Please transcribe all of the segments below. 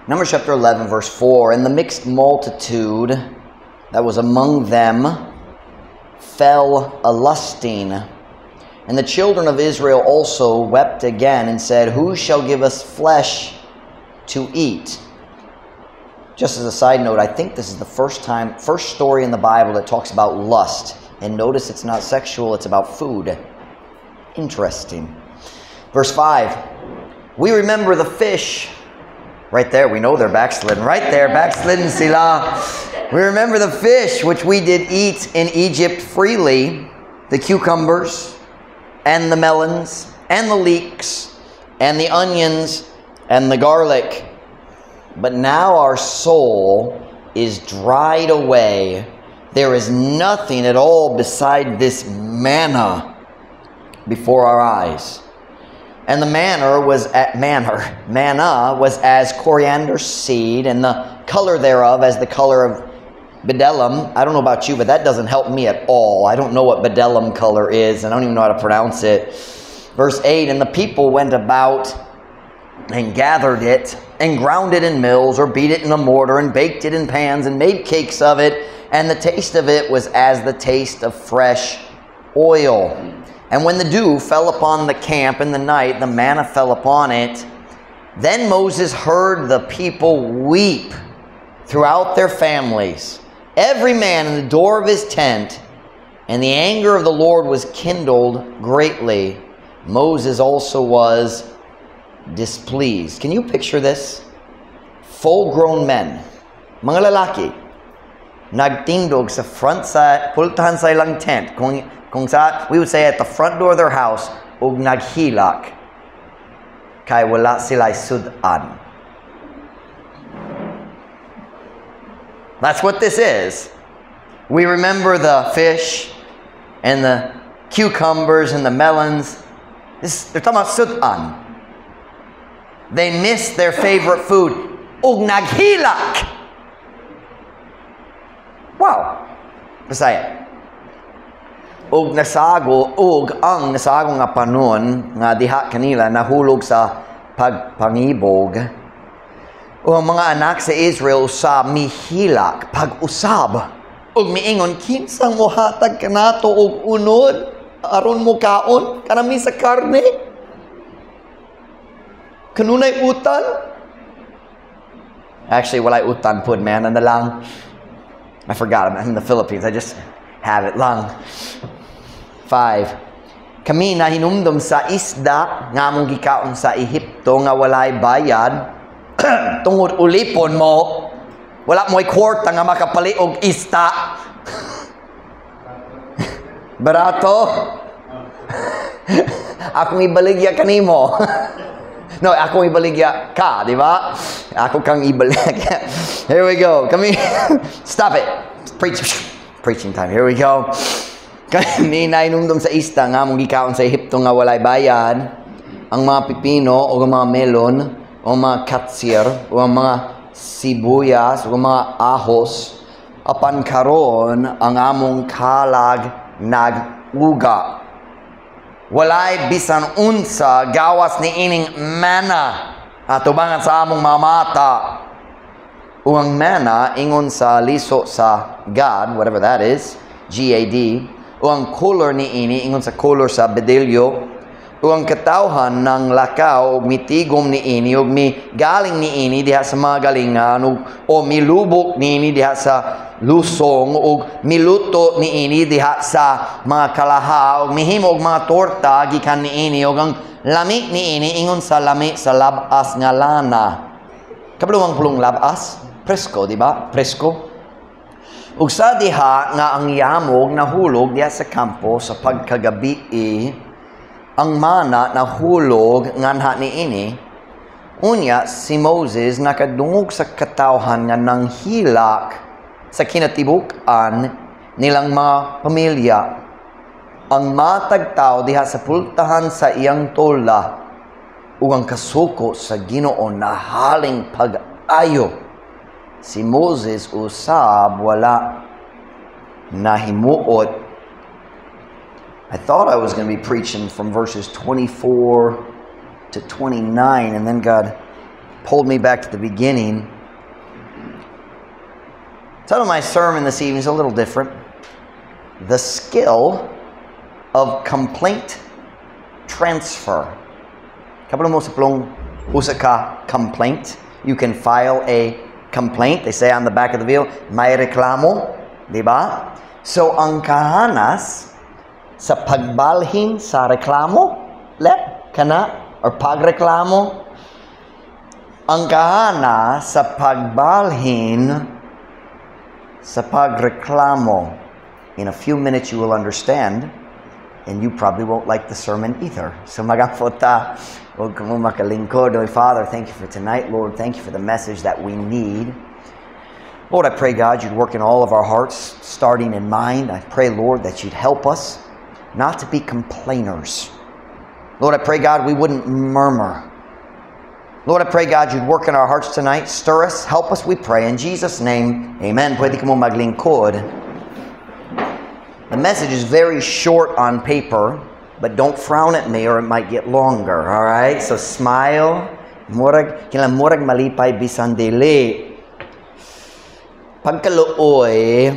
Numbers chapter 11, verse 4. "And the mixed multitude that was among them fell a lusting. And the children of Israel also wept again and said, 'Who shall give us flesh to eat?'" Just as a side note, I think this is the first story in the Bible that talks about lust. And notice it's not sexual, it's about food. Interesting. Verse 5. "We remember the fish." Right there, we know they're backslidden. Right there, backslidden sila. "We remember the fish which we did eat in Egypt freely, the cucumbers, and the melons, and the leeks, and the onions, and the garlic. But now our soul is dried away. There is nothing at all beside this manna before our eyes. And the manna was as coriander seed, and the color thereof as the color of bdellium." I don't know about you, but that doesn't help me at all. I don't know what bdellium color is, and I don't even know how to pronounce it. Verse 8, "And the people went about and gathered it, and ground it in mills, or beat it in a mortar, and baked it in pans, and made cakes of it. And the taste of it was as the taste of fresh oil. And when the dew fell upon the camp in the night, the manna fell upon it. Then Moses heard the people weep throughout their families, every man in the door of his tent. And the anger of the Lord was kindled greatly. Moses also was displeased." Can you picture this? Full-grown men, mga lalaki, nagtindog sa front sa pultahan sa ilang tent. Kung sa, we would say at the front door of their house, ug naghilak kay wala sila sud-an. That's what this is. We remember the fish and the cucumbers and the melons. They're talking about sud-an. They miss their favorite food. Ug naghilak. Wow. Bisaya. Ug nasago, ug ang nasago nga panon nga diha kanila nahulog sa pagpangibog. Ug ang mga anak sa Israel sa mihilak pag-usab. Ug miingon, "Kinsang mohatag kanato og unod aron mo kaon kanami sa karne? Kanunay utan?" Actually, walay utan pud, man. Ano lang? I forgot. I'm in the Philippines. I just have it lang. 5. "Kami nahinumdom sa isda nga among gikaon sa Ehipto nga walay bayad tungod ulipon mo, wala mo'y kwarta nga makapalit og isda. Barato. Akong ibaligya kanimo. No, akong ibaligya ka, di ba? Ako kang ibaligya." Here we go. Kami, stop it. Preach. Preaching time. Here we go. "Kami nainumdum sa isda nga among gikaon sa Ehipto nga walay bayad, ang mga pipino o ang mga melon o ang mga katsir o ang mga sibuyas o ang mga ahos. Apan karon ang among kalag nag-uga. Walay bisan unsa gawas ni ining mana atubangan sa among mga mata." Ug ang mana ingon sa liso sa Gad, whatever that is, G-A-D, ug ang color ni ini ingon sa color sa bedelyo. Ug ang katawhan ng lakaw ug mitigom ni ini ug migaling ni ini diha sa mga galingan ug o milubok ni ini diha sa lusong ug miluto ni ini diha sa mga kalaha ug mihimo og mga torta gikan ni ini, ug ang lami ni ini ingon sa lami sa labas nga lana." Kabalo ang pulong labas? Presko, di ba? Presko. "Ug sa diha nga ang yamog nahulog diha sa kampo sa pagkagabi, ang mana nahulog nganha ni ini. Unya si Moses nakadungog sa katawhan nga nanghilak sa kinatibuk-an nilang mga pamilya. Ang matag tawo diha sa pultahan sa iyang tolda, ug ang kasuko sa Ginoo nahaling pag-ayo. Si Moses usab wala nahimuot." I thought I was going to be preaching from verses 24 to 29, and then God Pulled me back to the beginning. Title of my sermon this evening is a little different. The Skill of Complaint Transfer. Kabalo mo sa pulong usa ka complaint. You can file a complaint. They say on the back of the vehicle, "May reklamo," di ba? So, ang kahanas sa pagbalhin sa reklamo, le, kana, or pagreklamo, ang kahana sa pagbalhin sa pagreklamo. In a few minutes you will understand, and you probably won't like the sermon either. So mag-ampo ta, huwag ka mo makalingkod. Oh, Father, thank you for tonight, Lord. Thank you for the message that we need. Lord, I pray, God, you'd work in all of our hearts, starting in mine. I pray, Lord, that you'd help us not to be complainers. Lord, I pray, God, we wouldn't murmur. Lord, I pray, God, you'd work in our hearts tonight. Stir us, help us, we pray. In Jesus' name, amen. Pwede ka mo maglingkod. The message is very short on paper, but don't frown at me or it might get longer, all right? So smile. Murag, kinahanglan murag malipay bisan dili. Pagkaluoy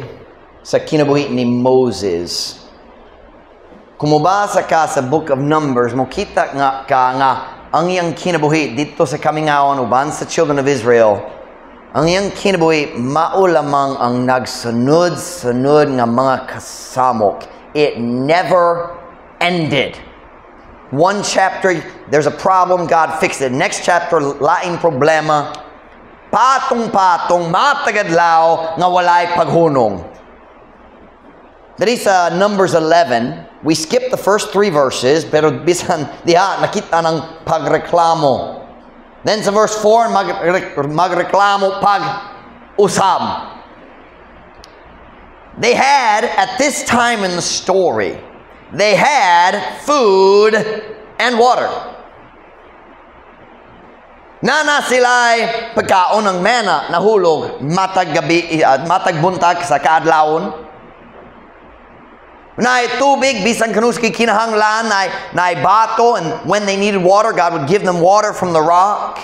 sa kinabuhi ni Moses. Kung mobasa ka sa Book of Numbers, mokita nga ka nga ang iyang kinabuhi didto sa kamingawan uban sa children of Israel, ang iyang kinabuhi mao lamang ang nagsunod-sunod nga mga kasamok. It never ended. One chapter, there's a problem, God fixed it. Next chapter, laing problema. Patong-patong, matag adlaw, nga walay paghunong. Diri sa Numbers 11, we skip the first three verses, pero bisan diha nakita ng pagreklamo. Then sa verse 4, magreklamo pag usab. They had, at this time in the story, they had food and water. Naa na sila'y pagkaon ng manna nahulog matag gabi, matag buntag sa kaadlawon. Naay tubig, bisan kanus kay kinahanglan, naay bato, and when they needed water, God would give them water from the rock.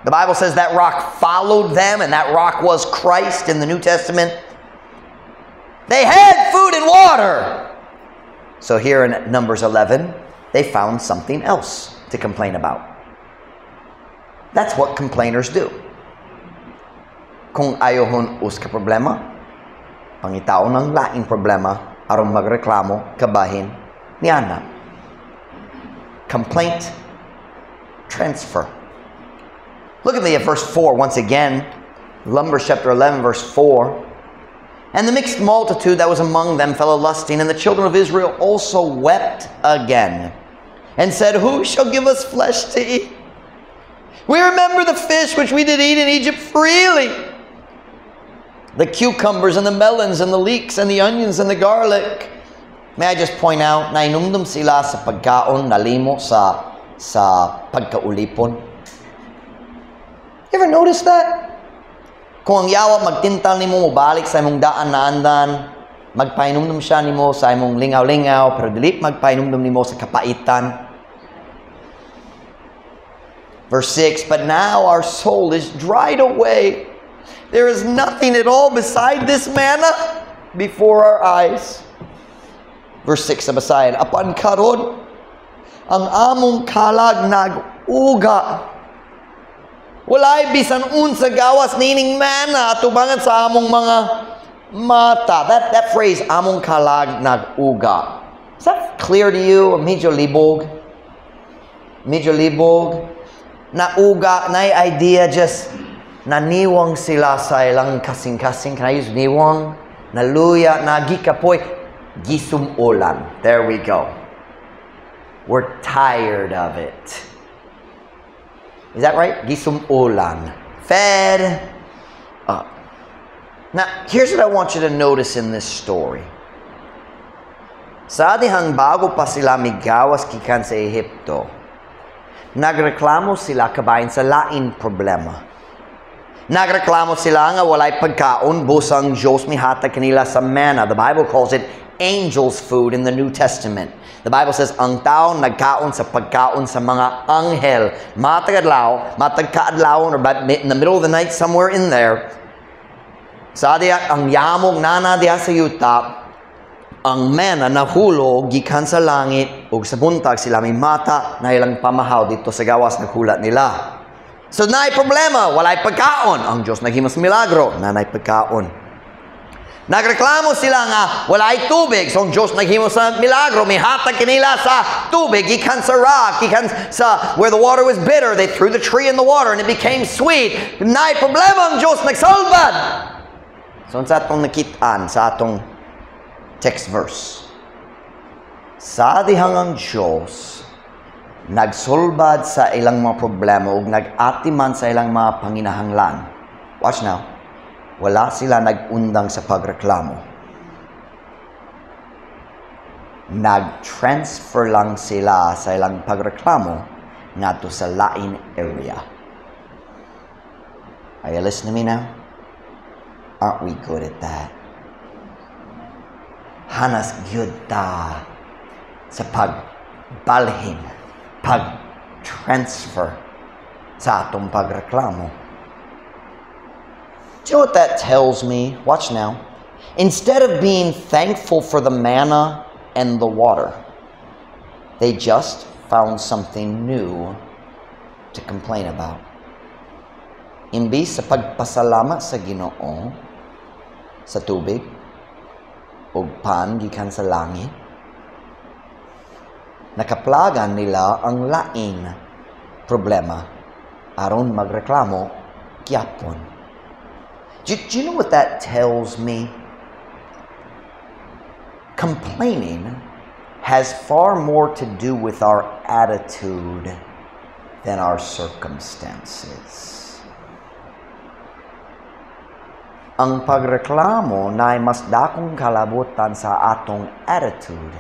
The Bible says that rock followed them, and that rock was Christ in the New Testament. They had food and water. So here in Numbers 11, they found something else to complain about. That's what complainers do. Kung ayohon usa ka problema, pangitaon ng laing problema aron magreklamo kabahin niana. Complaint transfer. Look at me at verse 4 once again. Numbers chapter 11, verse 4. "And the mixed multitude that was among them fell a lusting, and the children of Israel also wept again, and said, 'Who shall give us flesh to eat? We remember the fish which we did eat in Egypt freely, the cucumbers and the melons and the leeks and the onions and the garlic.'" May I just point out, nainumdum sila sa pagkaon nalimo sa pagkaulipon. You ever notice that? Kung ang yawa magtintal nimo mobalik sa imong daan na andan, magpahinumdum siya nimo sa imong lingaw-lingaw, pero dili magpahinumdum nimo sa kapaitan. Verse 6, "But now our soul is dried away. There is nothing at all beside this manna before our eyes." Verse 6 sa basahin, "Apan karon, ang among kalag nag-uga. Walay bisan unsa gawas nining manna atubangan sa among mga mata." That phrase, "among kalag nag-uga." Is that clear to you? Or medyo libog? Medyo libog? Nauga, na idea just naniwang sila sa ilang kasing-kasing. Can I use "niwang"? Naluya, nagikapoy. Gisumulan. There we go. We're tired of it. Is that right? Gisumulan. Fed up. Now, here's what I want you to notice in this story. Sa dihang bago pa sila migawas gikan sa Ehipto, nagreklamo sila kabahin sa lain problema. Nagreklamo sila nga walay pagkaon, busang Diyos mihatag kanila sa manna. The Bible calls it angel's food in the New Testament. The Bible says, ang tao nagkaon sa pagkaon sa mga anghel. Matag adlaw, matag kaadlaw, or in the middle of the night, somewhere in there, sa diya, ang yamog nana diya sa yuta, ang manna nahulog gikan sa langit ug sa buntag sila may mata na ilang pamahaw dito sa gawas, naghulat nila. So naay problema, walay pagkaon. Ang Diyos naghimo sa milagro, nanay pagkaon. Nagreklamo sila nga walay tubig. So ang Diyos naghimo sa milagro, mihatag kanila sa tubig gikan sa rock, gikan sa where the water was bitter, they threw the tree in the water and it became sweet. Naay problema, ang Diyos nagsolbad. So sa atong nakitaan sa atong text verse, sa dihang ang Diyos nagsulbad sa ilang mga problema ug nag-atiman sa ilang mga panginahanglan. Watch now. Wala sila nag-undang sa pagreklamo. Nag-transfer lang sila sa ilang pagreklamo ngadto sa lain area. Are you listening to me now? Aren't we good at that? Hanas gyud ta sa pagbalhin, pag-transfer sa atong pagreklamo. Do you know what that tells me? Watch now. Instead of being thankful for the manna and the water, they just found something new to complain about. Imbis sa pagpasalamat sa Ginoo sa tubig ug pan gikan sa langit, nakaplagan nila ang laing problema aron magreklamo gyapon. Do you know what that tells me? Complaining has far more to do with our attitude than our circumstances. Ang pagreklamo na mas dakong kalabutan sa atong attitude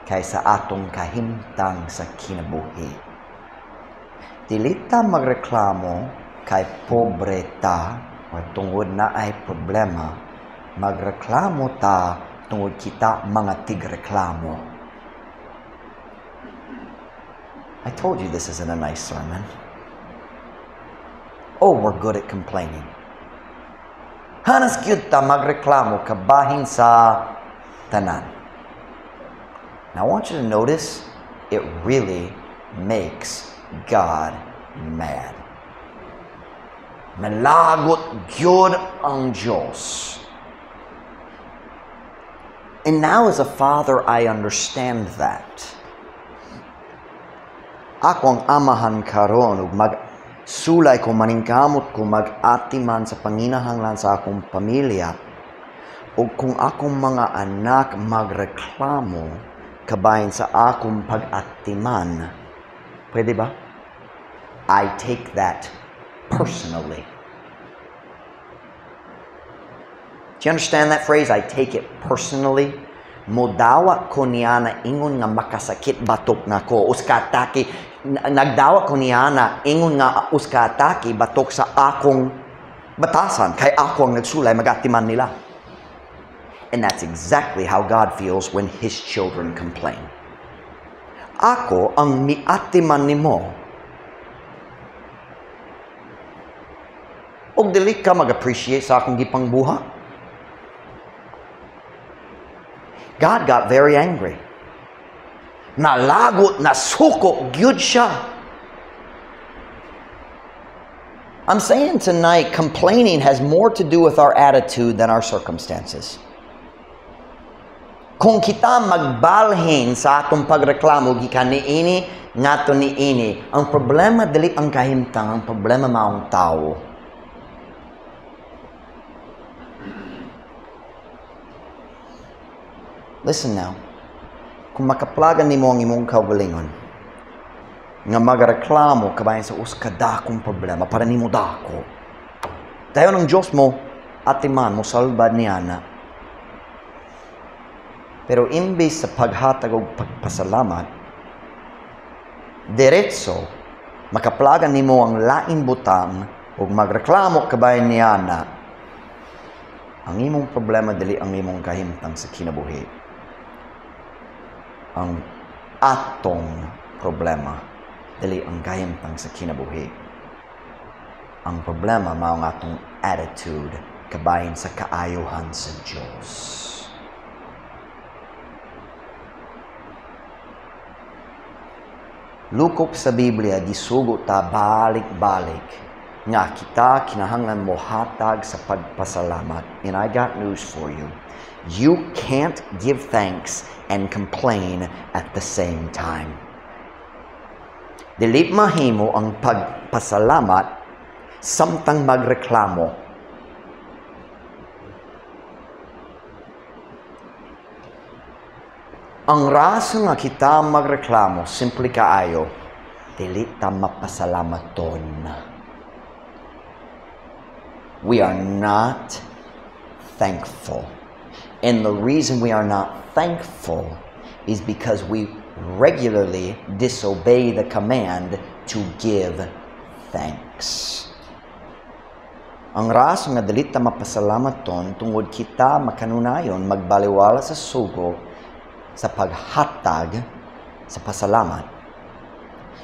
kaysa atong kahimtang sa kinabuhi. Dili ta magreklamo kay pobre ta o tungod na ay problema. Magreklamo ta tungod kita mga tigreklamo. I told you this isn't a nice sermon. Oh, we're good at complaining. Hanas gyud ta magreklamo kabahin sa tanan. Now I want you to notice, it really makes God mad. Nalagot gyud ang Diyos. And now as a father, I understand that. Ako ang amahan karon ug magsulay ko, maningkamot ko mag-atiman sa panginahanglan sa akong pamilya. Ug kung akong mga anak magreklamo kabahin sa akong pag-atiman, pwede ba? I take that personally. Do you understand that phrase? I take it personally. Modawa ko niya na ingon nga makasakit batok nako. Uska atake, nagdawa ko niya na ingon nga uska atake batok sa akong batasan. Kay ako ang nagsulay, magatiman nila. And that's exactly how God feels when His children complain. Ako ang miatiman nimo. Og dili ka mag-appreciate sa akong gipangbuha. God got very angry. Nalagot, nasuko, gyud siya. I'm saying tonight, complaining has more to do with our attitude than our circumstances. Kung kita magbalhin sa atong pagreklamo, gikan niini, ngadto niini, ang problema dili ang kahimtang, ang problema maong tawo. Listen now. Kung makaplagan nimo ang imong kaugalingon nga magareklamo kabahin sa usa ka dakong problema para nimo dako, dayon ang Dios mo atiman mo salbad niya na. Pero imbes sa paghatag og pagpasalamat, diretso makaplagan nimo ang laing butang ug magreklamo kabahin niya na. Ang imong problema dili ang imong kahimtang sa kinabuhi. Ang atong problema dili ang kahimtang sa kinabuhi. Ang problema mao ang atong attitude kabahin sa kaayohan sa Dios. Lukop sa Biblia, gisugo ta balik-balik nga kita kinahanglan mohatag sa pagpasalamat. And I got news for you. You can't give thanks and complain at the same time. Dili mahimo ang pagpasalamat samtang magreklamo. Ang rason nga kita magreklamo, simple kaayo, dili ta mapasalamaton. We are not thankful. And the reason we are not thankful is because we regularly disobey the command to give thanks. Ang rason nga dili ta mapasalamaton tungod kita makanunayon magbaliwala sa sugo sa paghatag sa pasalamat.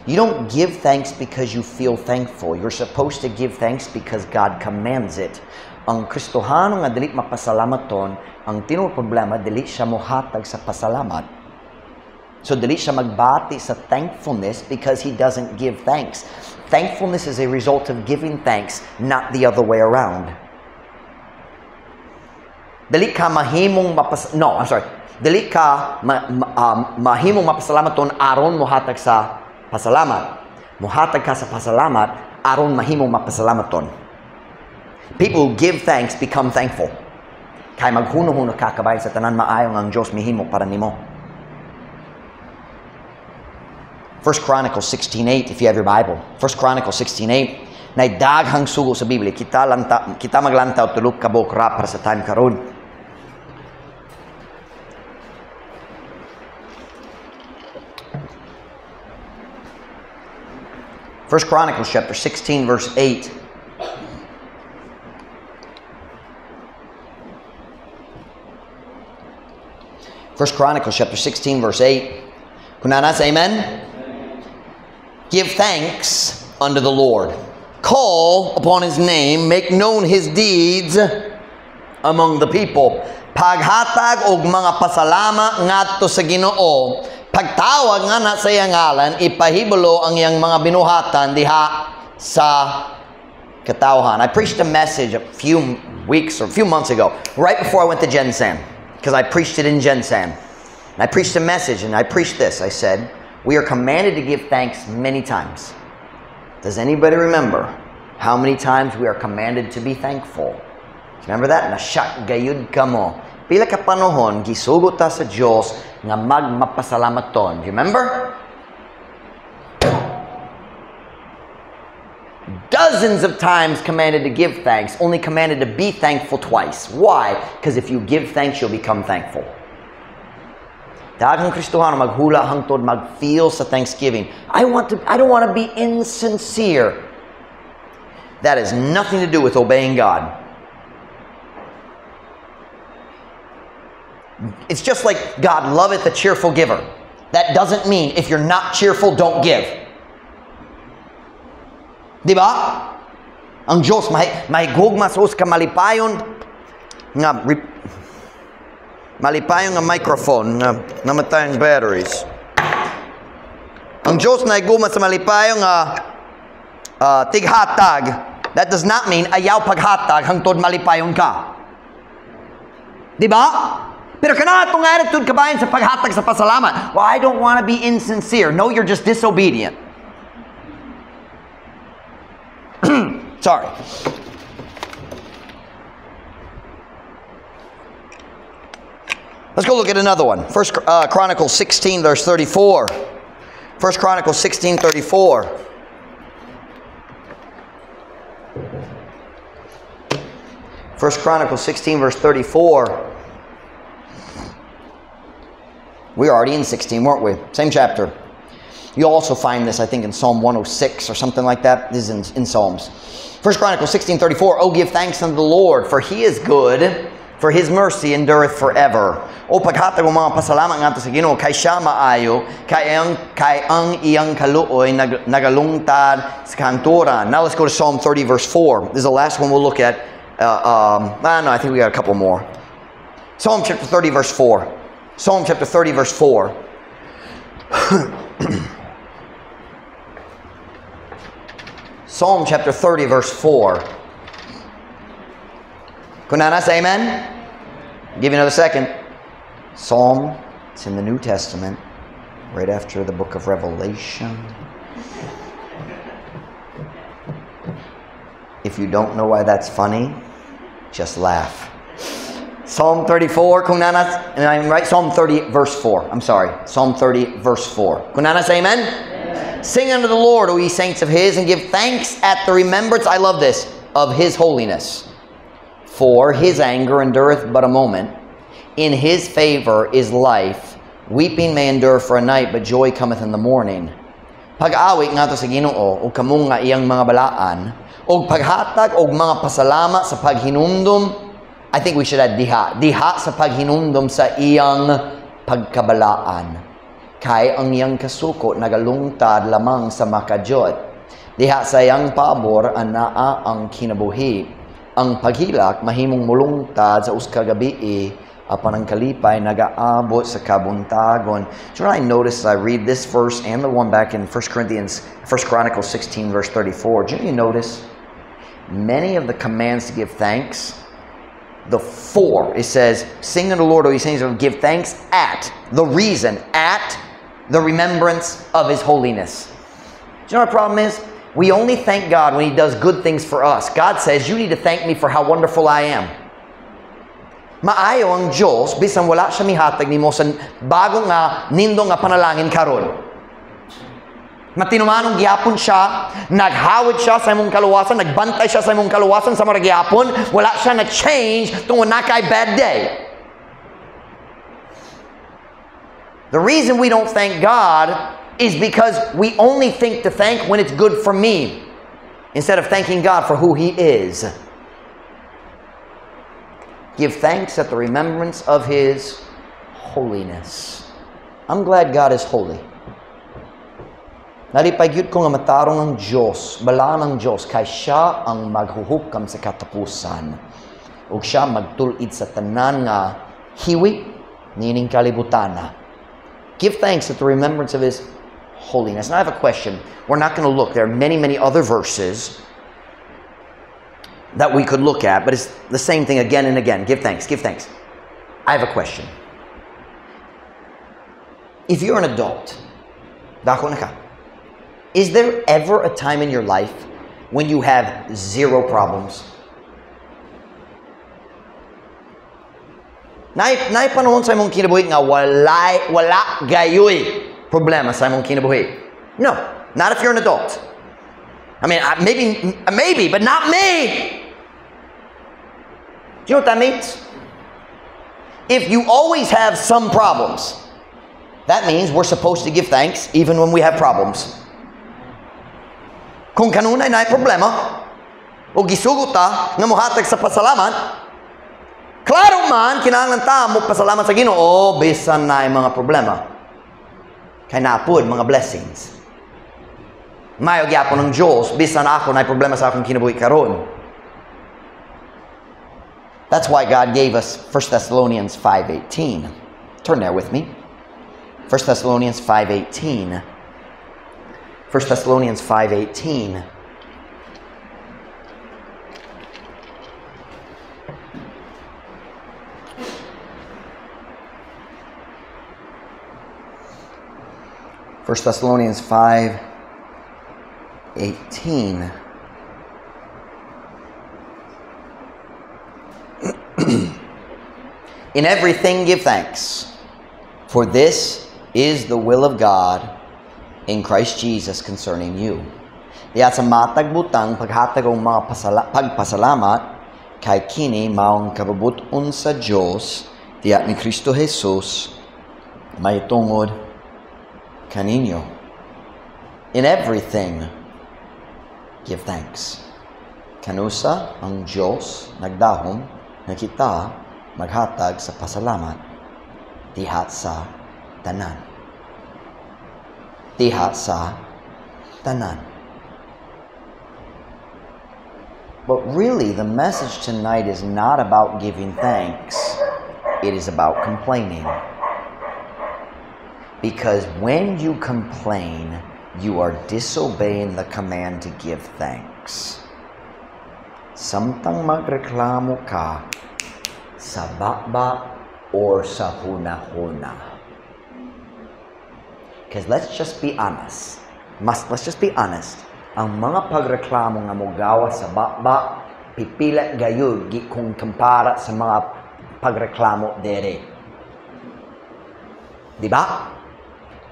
You don't give thanks because you feel thankful. You're supposed to give thanks because God commands it. Ang Kristohano nga dili mapasalamaton, ang tinuod problema dili siya mohatag sa pasalamat. So dili siya magbati sa thankfulness because he doesn't give thanks. Thankfulness is a result of giving thanks, not the other way around. Dili ka mahimong mapas no, I'm sorry. Dili ka mahimong mapasalamaton aron mohatag sa pasalamat. Mohatag ka sa pasalamat aron mahimong mapasalamaton. People who give thanks become thankful. Kay maghuno-huno ka kabahin sa tanan maayo nga ang Dios mihimo para nimo. 1 Chronicles 16:8, if you have your Bible. 1 Chronicles 16:8. Nay daghang sugo sa Biblia. Kita maglantaw tulok ka buok ra para sa time karon. First Chronicles chapter 16 verse 8. First Chronicles chapter 16 verse 8. Kunanas, amen? Give thanks unto the Lord. Call upon His name, make known His deeds among the people. Paghatag og mga pasalama ngadto sa Ginoo. Pagtawag nga na sa iyang ngalan, ipahibalo ang iyang mga binuhatan diha sa katawhan. I preached a message a few weeks or a few months ago, right before I went to Gensan, because I preached it in Gensan. And I preached a message, and I preached this. I said, we are commanded to give thanks many times. Does anybody remember how many times we are commanded to be thankful? Remember that? Nasyak gayud kamo. Pila ka panahon gisugot ta sa Dios nga magmapasalamaton. Remember? Dozens of times commanded to give thanks, only commanded to be thankful twice. Why? Because if you give thanks, you'll become thankful. Daghang Kristohano maghula hangtod mag-feel sa thanksgiving. I don't want to be insincere. That has nothing to do with obeying God. It's just like God loveth a cheerful giver. That doesn't mean if you're not cheerful, don't give. Diba? Ang Diyos mahigugma sa us ka malipayon nga malipayon nga microphone nga namatay ang batteries. Ang Diyos nahigugma sa malipayon nga tighatag. That does not mean ayaw paghatag hangtod malipayon ka. Diba? Pero kana atong attitude kabahin sa paghatag sa pasalamat. Well, I don't want to be insincere. No, you're just disobedient. Sorry. Let's go look at another one. First Chronicles 16, verse 34. First Chronicles 16, 34. First Chronicles 16, verse 34. We were already in 16, weren't we? Same chapter. You'll also find this, I think, in Psalm 106 or something like that. This is in Psalms. 1 Chronicles 16:34, Oh, give thanks unto the Lord, for He is good, For His mercy endureth forever. O paghatag og mga pasalamat ngadto sa Ginoo, kay siya maayo, kay ang iyang kaluoy nagalungtad sa kahangturan. Now let's go to Psalm 30 verse 4. This is the last one we'll look at. No, I think we got a couple more. Psalm chapter 30 verse 4. Psalm chapter 30 verse 4. Psalm chapter 30 verse 4. Kung naa na, say amen. Give you another second. Psalm, it's in the New Testament, right after the book of Revelation. If you don't know why that's funny, just laugh. Psalm 34, kung naa na, and I'm right, Psalm 30, verse 4. I'm sorry, Psalm 30, verse 4. Kung naa na, say amen? Amen. Sing unto the Lord, O ye saints of His, and give thanks at the remembrance, I love this, of His holiness. For His anger endureth but a moment. In His favor is life. Weeping may endure for a night, but joy cometh in the morning. Pag-awit ngadto sa Ginoo o kamo nga iyang mga balaan, og paghatag og mga pasalamat sa paghinumdum, I think we should add diha. Diha sa paghinumdum sa iyang pagkabalaan. Kay ang iyang kasuko nagalungtad lamang sa makajot. Diha sa iyang pabor anaa ang kinabuhi. Ang paghilak mahimong mulungtad sa usa ka gabii, apan ang kalipay nagaabot sa kabuntagon. Do you know what I noticed as I read this verse and the one back in 1 Corinthians, 1 Chronicles 16 verse 34? Do you notice many of the commands to give thanks, the four, it says, sing unto the Lord, O ye saints, give thanks at the reason, at the remembrance of His holiness. Do you know what our problem is? We only thank God when He does good things for us. God says, you need to thank me for how wonderful I am. Maayo ang Diyos, bisan wala siya mihatag nimo sa bago nga nindo nga panalangin karon. Matinumanong gihapon siya, naghawid siya sa imong kaluwasan, nagbantay siya sa imong kaluwasan sa mga gihapon, wala siya na-change tungod na kay bad day. The reason we don't thank God is because we only think to thank when it's good for me, instead of thanking God for who He is. Give thanks at the remembrance of His holiness. I'm glad God is holy. Nalipay gyud ko nga matarong ang Diyos, balaan ang Diyos, kay siya ang maghuhukam sa katapusan. Ug siya magtul-id sa tanan nga hiwi niining kalibutana. Give thanks at the remembrance of His holiness. And I have a question. We're not going to look. There are many, many other verses that we could look at, but it's the same thing again and again. Give thanks, give thanks. I have a question. If you're an adult, dako na ka, is there ever a time in your life when you have zero problems? Naay panahon sa imong kinabuhi nga wala gayoy problema sa imong kinabuhi. No, not if you're an adult. I mean, maybe, but not me. Do you know what that means? If you always have some problems, that means we're supposed to give thanks even when we have problems. Kung kanunay naay problema, o gisugot ta nga mohatag sa pasalamat, klaro man kinahanglan ta mo pasalamat sa Ginoo bisan naay mga problema. Kay naa pod mga blessings. Maayo gyapon ang Diyos bisan ako naay problema sa akong kinabuhi karon. That's why God gave us 1 Thessalonians 5:18. Turn there with me. 1 Thessalonians 5:18. 1 Thessalonians 5:18. 1 Thessalonians 5:18. In everything give thanks, for this is the will of God in Christ Jesus concerning you. Diha sa matag butang paghatag og mga pagpasalamat kay kini maong kabubut-on sa Dios diha ni Kristo Jesus mahitungod kaninyo. In everything give thanks. Kanusa ang Dios nagdahom nga kita Maghatag sa pasalamat diha sa tanan. Diha sa tanan. But really, the message tonight is not about giving thanks. It is about complaining. Because when you complain, you are disobeying the command to give thanks. Samtang magreklamo ka sa baba or sa huna-huna. Because let's just be honest. Let's just be honest. Ang mga pagreklamo nga mogawa sa baba, pipila gayud kung kumpara sa mga pagreklamo dere. Di ba?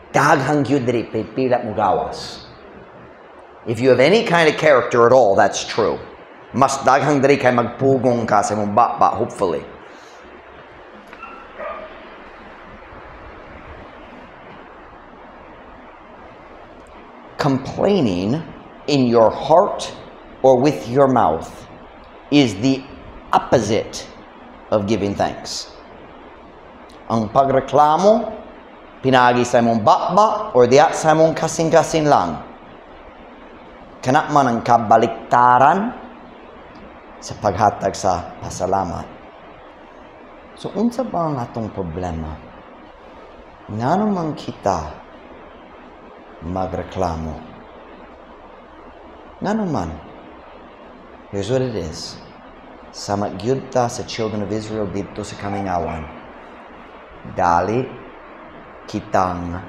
Daghang gyud diri pipila mogawas. If you have any kind of character at all, that's true. Mas daghang diri kay magpugong ka sa imong baba, hopefully. Complaining in your heart or with your mouth is the opposite of giving thanks. Ang pagreklamo, pinagi sa imong baba or diya sa imong kasing-kasing lang. Kana man ang kabaliktaran sa paghatag sa pasalamat. So, unsa ba ang atong problema? Ngano man kita magreklamo? Ngano man? Here's what it is. Sama gyud ta sa children of Israel didto sa kamingawan. Dali kitang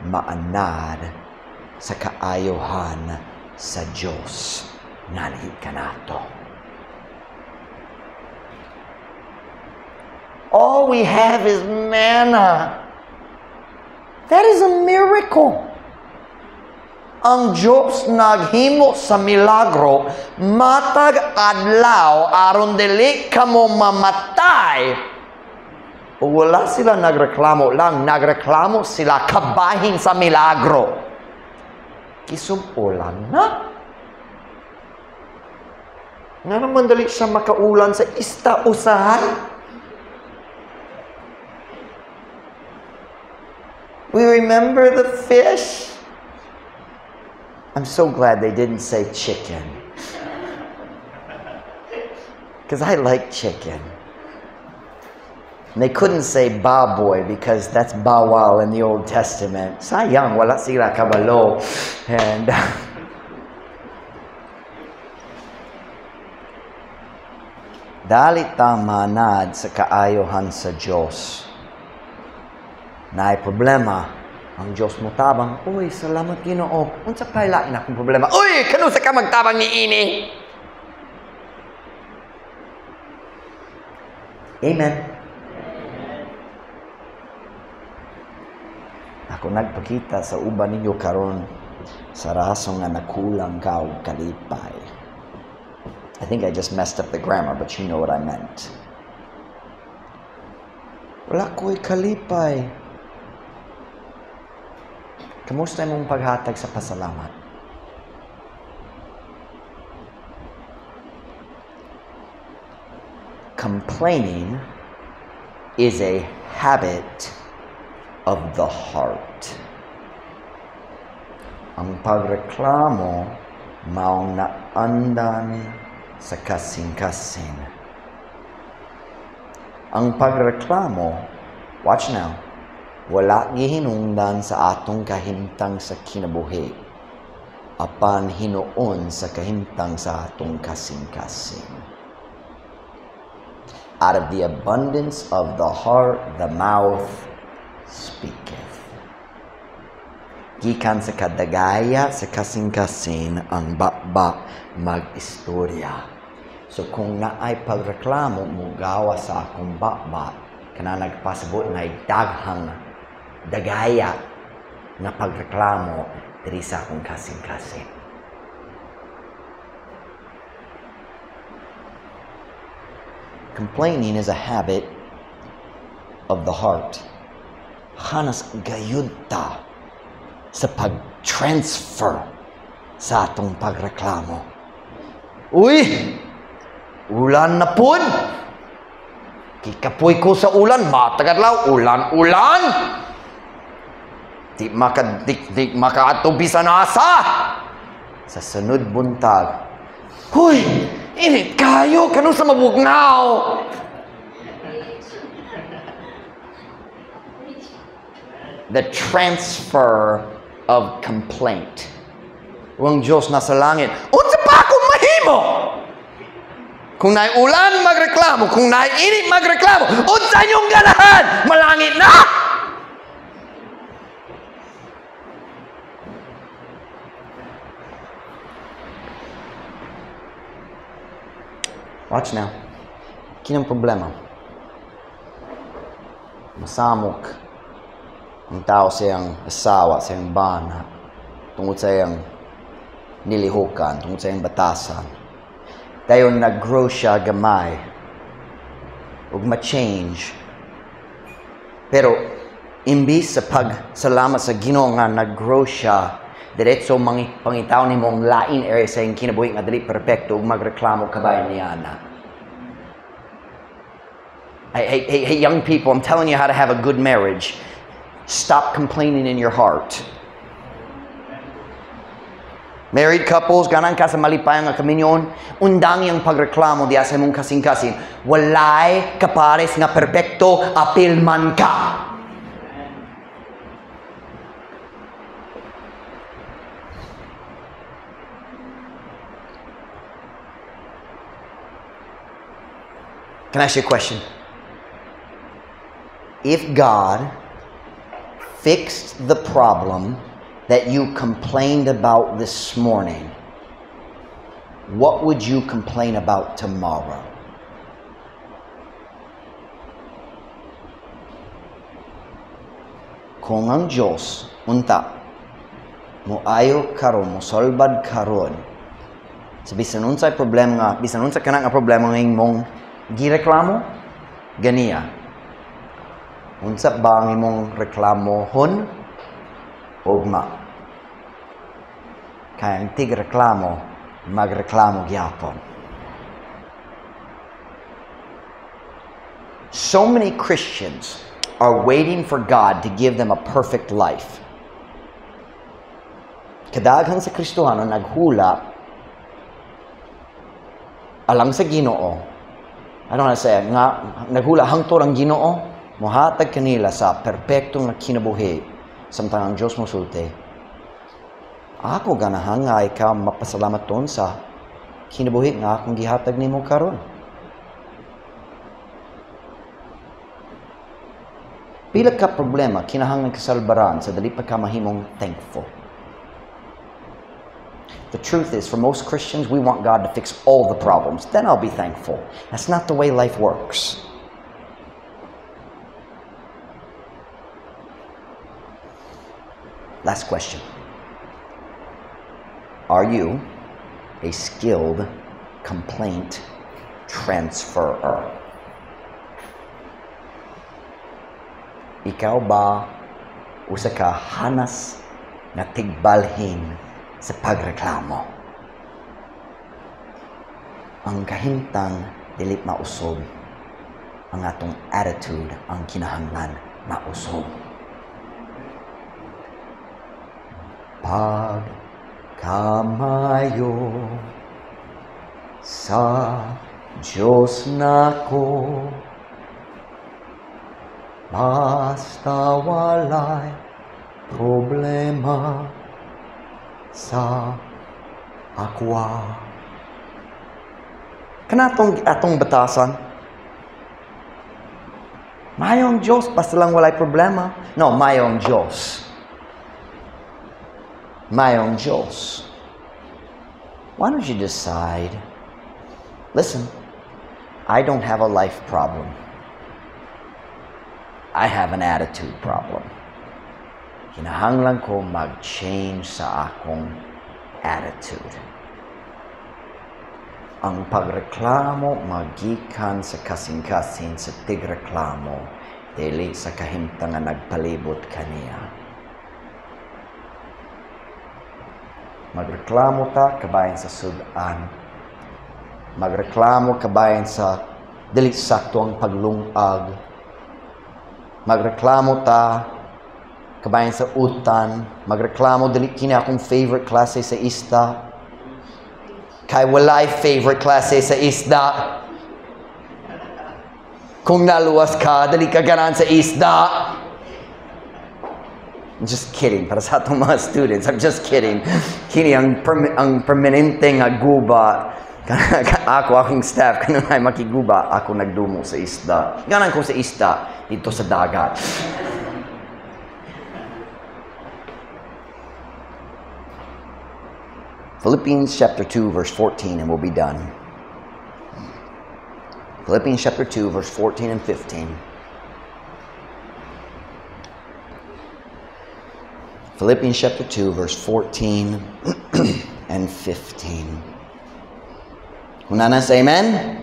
maanad sa kaayohan sa Diyos nganhi kanato. All we have is manna. That is a miracle. Ang Diyos naghimo sa milagro, matag adlaw aron dili kamo mamatay. Wala sila nagreklamo lang, nagreklamo sila kabahin sa milagro. Kisubulan na. Nga naman dali siya makaulan sa ista usahay. We remember the fish. I'm so glad they didn't say chicken. Because I like chicken. And they couldn't say baboy because that's bawal in the Old Testament. Sayang, wala sila kabalo. And dali ta manad sa kaayohan sa Diyos. Naay problema, ang Diyos mo tabang, uy, salamat Ginoo. Unsa pa'y lain akong problema? Uy, kanusa ka magtabang ni ini? Amen. Ako nagpakita sa uban ninyo karon sa rason nga nakulang ka og kalipay. I think I just messed up the grammar, but you know what I meant. Wala ko'y kalipay. Kamusta imong paghatag sa pasalamat? Complaining is a habit of the heart. Ang pagreklamo maong naandan sa kasing-kasing. Ang pagreklamo, watch now, wala gihinungdan sa atong kahimtang sa kinabuhi, apan hinuon sa kahimtang sa atong kasing-kasing. Out of the abundance of the heart, the mouth speaketh. Gikan sa kadagaya sa kasing-kasing ang baba mag-istorya. So kung naay pagreklamo, mugawa sa akong baba, kana nagpasabot na daghang dagaya nga pagreklamo diri sa akong kasing-kasing. Complaining is a habit of the heart. Hanas gayud ta sa pag-transfer sa atong pagreklamo. Uy! Ulan na pud! Gikapoy ko sa ulan, matag adlaw, ulan, ulan. Di makaadto bisan asa. Sa sunod buntag, huy, init kayo, kanus-a mabugnaw. The transfer of complaint. Ang Diyos nasa langit, unsa pa akong mahimo? Kung naay ulan, magreklamo. Kung naay init, magreklamo. Unsa inyong ganahan? Malangit na! Watch now. Kinang problema. Masamok ang tao sa iyang asawa, sa iyang bana, tungod sa iyang nilihukan, tungod sa iyang batasan. Dayon nag-grow siya gamay ug ma-change. Pero imbis sa pagsalamat sa Ginoo nga nag-grow siya, diretso pangitaw nimo ang lain area sa iyang kinabuhi nga dili perpekto ug magreklamo kabay niya na. Hey, hey, hey, hey, young people, I'm telling you how to have a good marriage. Stop complaining in your heart. Married couples, ganahan ka sa malipayon nga kaminyoon, undangi ang pagreklamo diya sa imong kasing-kasing. Walay kapares nga perpekto, apil man ka. Can I ask you a question? If God fixed the problem that you complained about this morning, what would you complain about tomorrow? Kung ang Diyos, unta, moayo karon, mosolbad karon, sa bisan unsay problema nga, bisan unsa kana nga problema nga imong gireklamo, ganiya. Unsa ba ang imong reklamohon? Ugma. Kay ang tigreklamo, magreklamo gyapon. So many Christians are waiting for God to give them a perfect life. Kadaghan sa Kristohano naghula alang sa Ginoo. I don't want to say nga naghula hangtod ang Ginoo mohatag kanila sa perpekto nga kinabuhi. Samtang ang Dios mosulti, ako ganahan nga ikaw mapasalamaton sa kinabuhi nga akong gihatag nimo karon. Pila ka problema kinahanglan kasalbaran sa dili pa ka mahimong thankful. The truth is, for most Christians, we want God to fix all the problems. Then I'll be thankful. That's not the way life works. Last question. Are you a skilled complaint transferer? Ikaw ba usa ka hanas nga tigbalhin sa pagreklamo? Ang kahimtang dili mausob, ang atong attitude ang kinahanglan mausob. Pagkamayo sa Diyos nako, basta walay problema sa akwa. Kanatong atong batasan, mayong Diyos, basta lang walay problema. No, mayong Diyos. Mayong Diyos. Why don't you decide? Listen, I don't have a life problem. I have an attitude problem. Kinahanglan ko mag-change sa akong attitude. Ang pagreklamo magikan sa kasing-kasing sa tigreklamo, dili sa kahimtang nga nagpalibot kaniya. Magreklamo ta kabahin sa sudan. Magreklamo kabahin sa Dili sakto ang paglungag. Magreklamo ta kabahin sa utan, magreklamo dili kini akong favorite klase sa isda. Kay walay favorite klase sa isda. Kung naluwas ka, dili ka ganahan sa isda. I'm just kidding. Para sa atong mga students, I'm just kidding. Kini ang permanente nga guba. Ako, akong staff, kanunay makiguba, ako nagdumo sa isda. Ganahan ko sa isda dito sa dagat. Philippians chapter 2, verse 14, and we'll be done. Philippians chapter 2, verse 14 and 15. Philippians chapter 2, verse 14 and 15. Hunanas, amen?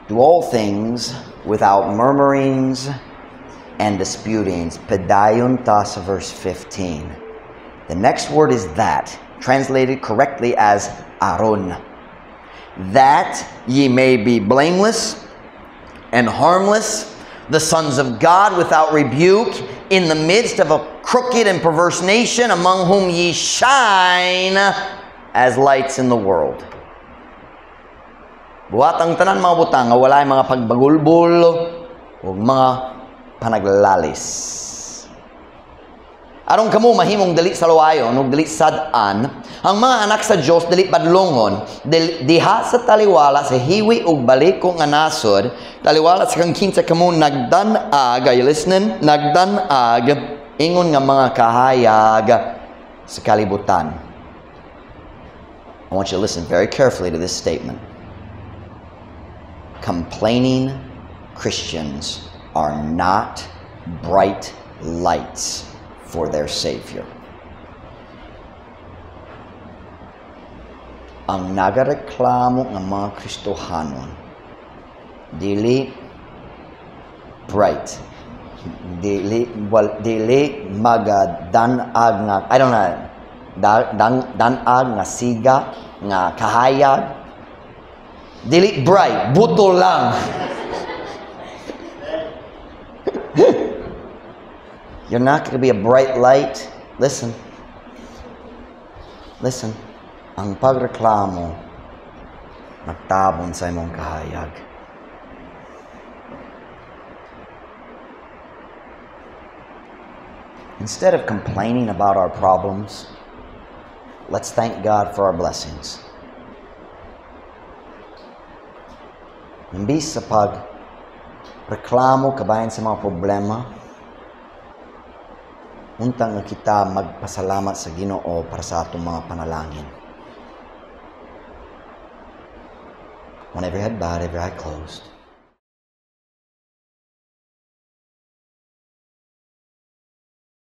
Do all things without murmurings and disputings. Padayon ta sa verse 15. The next word is "that," translated correctly as "aron." That ye may be blameless and harmless, the sons of God without rebuke, in the midst of a crooked and perverse nation, among whom ye shine as lights in the world. Buhat ang tanan mga butang nga walay mga pagbagulbol o mga panaglalis. Aron kamo mahimong dili saluwayon ug dili sad-an, ang mga anak sa Dios dili padlongon, diha sa taliwala sa hiwi ug baliko nga nasod, taliwala sa kang kinsa kamo nagdan-ag, are you listening? Nagdan-ag ingon nga mga kahayag sa kalibutan. I want you to listen very carefully to this statement. Complaining Christians are not bright lights for their Savior. Ang nagareklamo nga mga Kristohanon, dili bright, dili, well, dili magadan-ag nga, I don't know, dan-ag nga siga, nga kahayag, dili bright, buto lang. You're not going to be a bright light. Listen. Listen. Ang pagreklamo, nagtabon sa imong kahayag. Instead of complaining about our problems, let's thank God for our blessings. Imbis sa pagreklamo kabahin sa mga problema, untang nga kita magpasalamat sa Ginoo para sa atong mga panalangin. When every head bowed, every eye closed.